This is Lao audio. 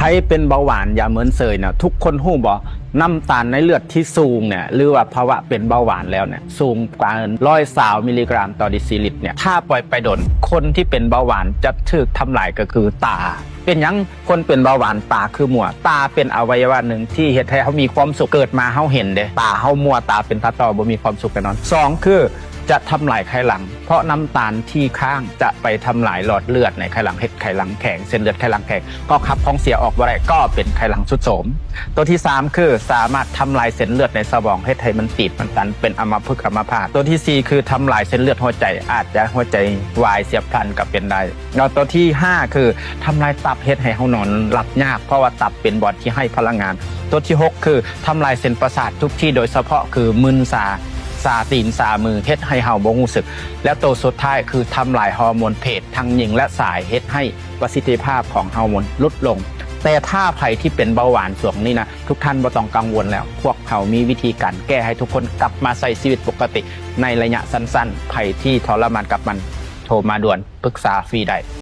ໃຜເປັນເບົາຫວານຢ່າເມີນເສີຍນະ ທຸກຄົນຮູ້ບໍ່ ນ້ຳຕານໃນເລືອດທີ່ສູງເນຍ ຫຼືວ່າພາວະເປັນເບົາຫວານແລ້ວເນຍ ສູງກວ່າຮ້ອຍຊາວມິລລີກຣາມຕໍ່ດີຊີລິດເນຍ ຖ້າປ່ອຍໄປດົນ ຄົນທີ່ເປັນເບົາຫວານຈະຖືກທຳລາຍກໍຄືຕາ. ເປັນຫຍັງຄົນເປັນເບົາຫວານຕາຄືມົວ? ຕາເປັນອະໄວຍະວະໜຶ່ງທີ່ເຮັດໃຫ້ເຮົາມີຄວາມສຸກ. ເກີດມາເຮົາເຫັນເດ້ ຕາເຮົາມົວ ຕາເປັນຕາຕ້ອຍ ບໍ່ມີຄວາມສຸກແນ່ນອນ. ສອງ ຄື ຈະທຳລາຍໄຂ່ຫຼັງ ເພາະນ້ຳຕານທີ່ຄ້າງຈະໄປທຳລາຍຫຼອດເລືອດໃນໄຂ່ຫຼັງ ເຮັດໄຂ່ຫຼັງແຂງ ເສັ້ນເລືອດໄຂ່ຫຼັງແຂງ ກໍຂັບຂອງເສຍອອກບໍ່ໄດ້ ກໍເປັນໄຂ່ຫຼັງຊຸດໂຊມ. ຕົວທີສາມ ຄື ສາມາດທຳລາຍເສັ້ນເລືອດໃນສະໝອງ ເຮັດໃຫ້ມັນຕີບມັນຕັນ ເປັນອຳມະພຶກອຳມະພາດ. ຕົວທີສີ່ ຄື ທຳລາຍເສັ້ນເລືອດຫົວໃຈ ອາດຈະຫົວໃຈວາຍສຽບພລັນກໍເປັນໄດ້. ແລ້ວຕົວທີຫ້າ ຄື ທຳລາຍຕັບ ເຮັດໃຫ້ເຮົານອນຫຼັບຍາກ ເພາະວ່າຕັບເປັນບ່ອນທີ່ໃຫ້ພະລັງງານ. ຕົວທີຫົກ ຄື ທຳລາຍເສັ້ນປະສາດທຸກທີ່ ໂດຍສະເພາະຄືມຶນຊາ ຊາຕີນ ຊາມື ເຮັດໃຫ້ເຮົາບໍ່ຮູ້ສຶກ. ແລ້ວໂຕສຸດທ້າຍ ຄື ທຳລາຍຮໍໂມນເພດ ທັງຍິງ ແລະ ຊາຍ ເຮັດໃຫ້ປະສິດທິພາບຂອງຮໍໂມນຫຼຸດລົງ. ແຕ່ຖ້າໃຜທີ່ເປັນເບົາຫວານຊ່ວງນີ້ນະ ທຸກທ່ານບໍ່ຕ້ອງກັງວົນແລ້ວ ພວກເຮົາມີວິທີການແກ້ໃຫ້ທຸກຄົນກັບມາໃຊ້ຊີວິດປົກກະຕິໃນໄລຍະສັ້ນໆ. ໃຜທີ່ທໍລະມານກັບມັນ ໂທມາດ່ວນ ປຶກສາຟຣີໄດ້.